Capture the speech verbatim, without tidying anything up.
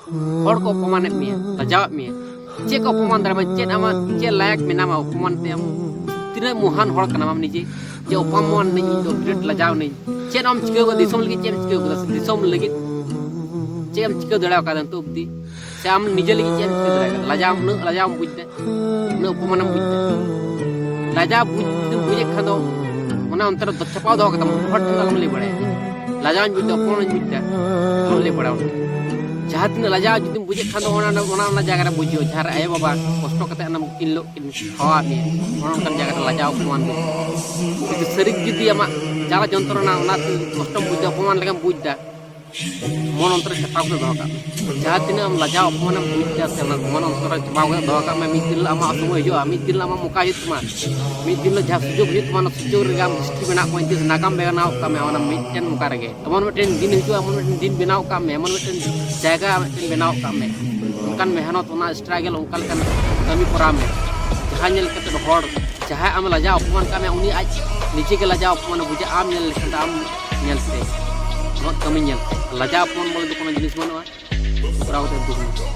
ᱦᱚᱲ ᱠᱚ ᱚᱯᱚᱢᱟᱱᱮᱫ ᱢᱮᱭᱟ, ᱞᱟᱡᱟᱣᱮᱫ ᱢᱮᱭᱟ᱾ ᱪᱮᱫ ᱠᱚ ᱚᱯᱚᱢᱟᱱ ᱫᱟᱲᱮᱭᱟᱢᱟ? ᱪᱮᱫ ᱟᱢᱟᱜ ᱪᱮᱫ ᱞᱟᱭᱟᱠ ᱢᱮᱱᱟᱢᱟ ᱚᱯᱚᱢᱟᱱ ᱛᱮ? ᱟᱢ ᱛᱤᱱᱟᱹᱜ ᱢᱚᱦᱟᱱ ᱦᱚᱲ ᱠᱟᱱᱟᱢ ᱟᱢ ᱱᱤᱡᱮ, ᱡᱮ ᱚᱯᱚᱢᱟᱱ ᱱᱟᱹᱧ ᱤᱧ ᱫᱚ, ᱵᱤᱨᱟᱴ ᱞᱟᱡᱟᱣ ᱱᱟᱹᱧ᱾ ᱪᱮᱫ ᱮᱢ ᱪᱤᱠᱟᱹᱣ ᱠᱟᱫᱟ ᱫᱤᱥᱚᱢ ᱞᱟᱹᱜᱤᱫ? ᱪᱮᱫ ᱮᱢ ᱪᱤᱠᱟᱹᱣ ᱠᱟᱫᱟ ᱥᱮ ᱫᱤᱥᱚᱢ ᱞᱟᱹᱜᱤᱫ ᱪᱮᱫ ᱮᱢ ᱪᱤᱠᱟᱹ ᱫᱟᱲᱮ ᱠᱟᱫᱟ ᱱᱤᱛᱚᱜ ᱚᱵᱫᱤ? ᱥᱮ ᱟᱢ ᱱᱤᱡᱮ ᱞᱟᱹᱜᱤᱫ ᱪᱮᱫ ᱮᱢ ᱪᱤᱠᱟᱹ ᱫᱟᱲᱮ ᱠᱟᱫᱟ? ᱞᱟᱡᱟᱣ, ᱩᱱᱟᱹᱜ ᱞᱟᱡᱟᱣ ᱮᱢ ᱵᱩᱡᱽ ᱫᱟ, ᱩᱱᱟᱹᱜ ᱚᱯᱚᱢᱟᱱᱮᱢ ᱵᱩᱡᱽ ᱫᱟ᱾ ᱞᱟᱡᱟᱣ ᱵᱩᱡᱽ, ᱡᱩᱫᱤᱢ ᱵᱩᱡᱮᱫ ᱠᱷᱟᱱ ᱫᱚ ᱚᱱᱟ ᱚᱱᱛᱮ ᱨᱮ ᱪᱷᱟᱯᱟᱣ ᱫᱚᱦᱚ ᱠᱟᱛᱟᱢ, ᱦᱚᱲ ᱴᱷᱮᱱ ᱫᱚ ᱟᱞᱚᱢ ᱞᱟᱹᱭ ᱵᱟᱲᱟᱭᱟ᱾ ᱞᱟᱡᱟᱣ ᱤᱧ ᱵᱩᱡᱽ ᱫᱟ, ᱚᱯᱚᱢᱟᱱ ᱤᱧ ᱵᱩᱡᱽ ᱫᱟ, ᱟᱞᱚᱢ ᱞᱟᱹᱭ ᱵᱟᱲᱟᱭᱟ᱾ ᱡᱟᱦᱟᱸ ᱛᱤᱱᱟᱹᱜ ᱞᱟᱡᱟᱣ ᱡᱩᱫᱤᱢ ᱵᱩᱡᱮᱫ ᱠᱷᱟᱱ ᱫᱚ ᱚᱱᱟ, ᱚᱱᱟ, ᱚᱱᱟ ᱡᱟᱭᱜᱟ ᱨᱮ ᱵᱩᱡᱽ ᱦᱩᱭᱩᱜᱼᱟ, ᱡᱟᱦᱟᱸ ᱨᱮ ᱟᱭᱳᱼᱵᱟᱵᱟ ᱠᱚᱥᱴᱚ ᱠᱟᱛᱮ ᱚᱱᱟ ᱠᱤᱱ ᱦᱤᱞᱳᱜ ᱠᱤᱱ ᱠᱷᱟᱣᱟᱣ ᱢᱮᱭᱟ, ᱚᱱᱟ ᱚᱱᱠᱟᱱ ᱡᱟᱭᱜᱟ ᱨᱮ ᱞᱟᱡᱟᱣ ᱚᱯᱚᱢᱟᱱ ᱫᱚ᱾ ᱡᱩᱫᱤ ᱥᱟᱹᱨᱤ ᱡᱩᱫᱤ ᱟᱢᱟᱜ ᱡᱟᱞᱟ ᱡᱚᱱᱛᱨᱚᱱᱟ, ᱚᱱᱟ ᱠᱚᱥᱴᱚᱢ ᱵᱩᱡᱽ ᱫᱟ, ᱚᱯᱚᱢᱟᱱ ᱞᱮᱠᱟᱢ ᱵᱩᱡᱽ ᱫᱟ, ᱢᱚᱱ ᱚᱱᱛᱚᱨ ᱨᱮ ᱪᱷᱟᱯᱟᱣ ᱠᱟᱛᱮ ᱫᱚᱦᱚ ᱠᱟᱜ ᱢᱮ᱾ ᱡᱟᱦᱟᱸ ᱛᱤᱱᱟᱹᱜ ᱟᱢ ᱞᱟᱡᱟᱣ ᱚᱯᱚᱢᱟᱱᱮᱢ ᱵᱩᱡᱽ ᱫᱟ ᱥᱮ, ᱚᱱᱟ ᱢᱚᱱ ᱚᱱᱛᱚᱨ ᱨᱮ ᱪᱷᱟᱯᱟᱣ ᱠᱟᱛᱮ ᱫᱚᱦᱚ ᱠᱟᱜ ᱢᱮ᱾ ᱢᱤᱫ ᱫᱤᱱ ᱦᱤᱞᱳᱜ ᱟᱢᱟᱜ ᱥᱚᱢᱚᱭ ᱦᱤᱡᱩᱜᱼᱟ, ᱢᱤᱫ ᱫᱤᱱ ᱦᱤᱞᱳᱜ ᱟᱢᱟᱜ ᱢᱚᱠᱟ ᱦᱤᱡᱩᱜ ᱛᱟᱢᱟ, ᱢᱤᱫ ᱫᱤᱱ ᱦᱤᱞᱳᱜ ᱡᱟᱦᱟᱸ ᱥᱩᱡᱳᱜᱽ ᱦᱩᱭᱩᱜ ᱛᱟᱢᱟ, ᱚᱱᱟ ᱥᱩᱡᱳᱜᱽ ᱨᱮᱜᱮ ᱟᱢ ᱦᱤᱥᱴᱨᱤ ᱵᱮᱱᱟᱣ ᱠᱚᱜᱼᱟ, ᱱᱟᱜᱟᱢ ᱵᱮᱱᱟᱣ ᱠᱟᱜ ᱢᱮ ᱚᱱᱟ ᱢᱤᱫᱴᱮᱱ ᱢᱚᱠᱟ ᱨᱮᱜᱮ᱾ ᱮᱢᱚᱱ ᱢᱤᱫᱴᱮᱱ ᱫᱤᱱ ᱦᱤᱡᱩᱜᱼᱟ, ᱮᱢᱚᱱ ᱢᱤᱫᱴᱮᱱ ᱫᱤᱱ ᱵᱮᱱᱟᱣ ᱠᱟᱜ ᱢᱮ, ᱮᱢᱚᱱ ᱢᱤᱫᱴᱮᱱ ᱡᱟᱭᱜᱟ ᱢᱤᱫᱴᱮᱱ ᱵᱮᱱᱟᱣ ᱠᱟᱜ ᱢᱮ᱾ ᱚᱱᱠᱟᱱ ᱢᱮᱦᱱᱚᱛ, ᱚᱱᱟ ᱥᱴᱨᱟᱜᱮᱞ, ᱚᱱᱠᱟ ᱞᱮᱠᱟᱱ ᱠᱟᱹᱢᱤ ᱠᱚᱨᱟᱣ ᱢᱮ᱾ ᱡᱟᱦᱟᱸ ᱧᱮᱞ ᱠᱟᱛᱮ ᱦᱚᱲ, ᱡᱟᱦᱟᱸᱭ ᱟᱢ ᱞᱟᱡᱟᱣ ᱚᱯᱚᱢᱟᱱ ᱠᱟᱜ ᱢᱮ, ᱩᱱᱤ ᱟᱡ ᱱᱤᱡᱮ ᱜᱮ ᱞᱟᱡᱟᱣ ᱚᱯᱚᱢᱟᱱᱮ ᱵᱩᱡᱟ᱾ ᱟᱢ ᱧᱮᱞ ᱞᱮᱠᱷᱟᱱ ᱫᱚ ᱟᱢ ᱧᱮᱞᱛᱮ, ᱟᱢᱟᱜ ᱠᱟᱹᱢᱤ ᱧᱮᱞᱛᱮ᱾ ᱞᱟᱡᱟᱣ ᱚᱯᱚᱢᱟᱱ ᱵᱚᱞᱮ ᱫᱚ ᱠᱳᱱᱳ ᱡᱤᱱᱤᱥ ᱵᱟᱹᱱᱩᱜᱼᱟ᱾ ᱠᱚᱨᱟᱣ ᱠᱟᱛᱮ ᱫᱩᱠ ᱢᱮ᱾